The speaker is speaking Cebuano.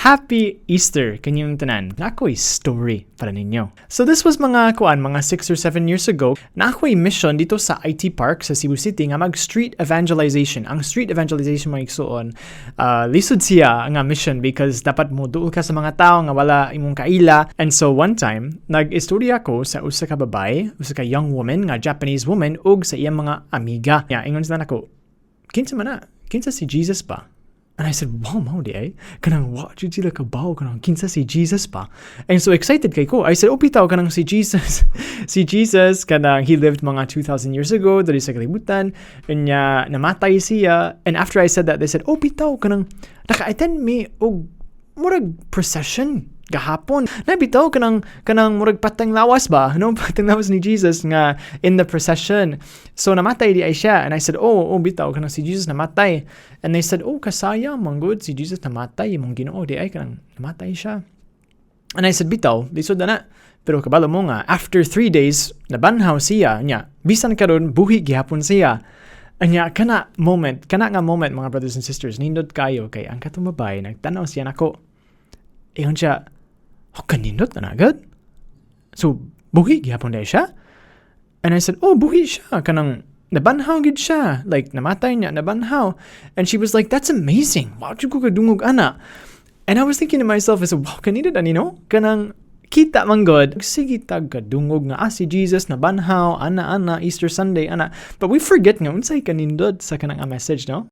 Happy Easter kaninyong tanan. Naa ko'y story para ninyo. So this was mga kuan, mga 6 or 7 years ago. Naa ko'y mission didto sa IT Park sa Cebu City nga mag street evangelization. Ang street evangelization, mga igsuon, lisod siya nga mission because dapat mo duol ka sa mga tao nga wala imong kaila. And so one time, nag-istorya ko sa usa ka babae, usa ka young woman nga Japanese woman ug sa iyang mga amiga. Ya, ingon sila nako, "Kinsa man na? Kinsa si Jesus ba?" And I said, "Wow, mao diay. Kanang wa jud sila kabaw kanang kinsa si Jesus ba." And so excited kay ko. I said, "Oh, bitaw kanang si Jesus. Si Jesus kanang he lived mga 2,000 years ago diri sa kalibutan. Unya namatay siya." And after I said that, they said, "Oh, bitaw kanang naka-attend mi og murag procession gahapon. Na bitaw kanang murag patang lawas ba? No, patang lawas ni Jesus nga in the procession. So namatay diay siya." And I said, Oh, bitaw kanang si Jesus namatay." And they said, "Oh, kasaya man gud si Jesus namatay, imong Ginoo diay kanang namatay siya." And I said, "Bitaw, lisod na na. Pero kabalo mo nga, after 3 days, nabanhaw siya niya. Bisan karon buhi gihapon siya." Anya, kana nga moment, mga brothers and sisters, nindot kayo kay ang katong babae, nagtanaw siya nako. Ingon siya, "Oh, kanindot na agad? So, buhi gihapon diay siya?" And I said, "Oh, buhi siya. Kanang nabanhaw gid siya. Like, namatay niya, nabanhaw." And she was like, "That's amazing. Wow, jud ko kadungog ana." And I was thinking to myself, I said, "Wow, kanindot ani, no?" Kanang, kita man god, sige tag kadungog nga, ah, si Jesus, nabanhaw, ana, ana, Easter Sunday, ana. But we forget nga, unsay kanindot sa kanang message, no?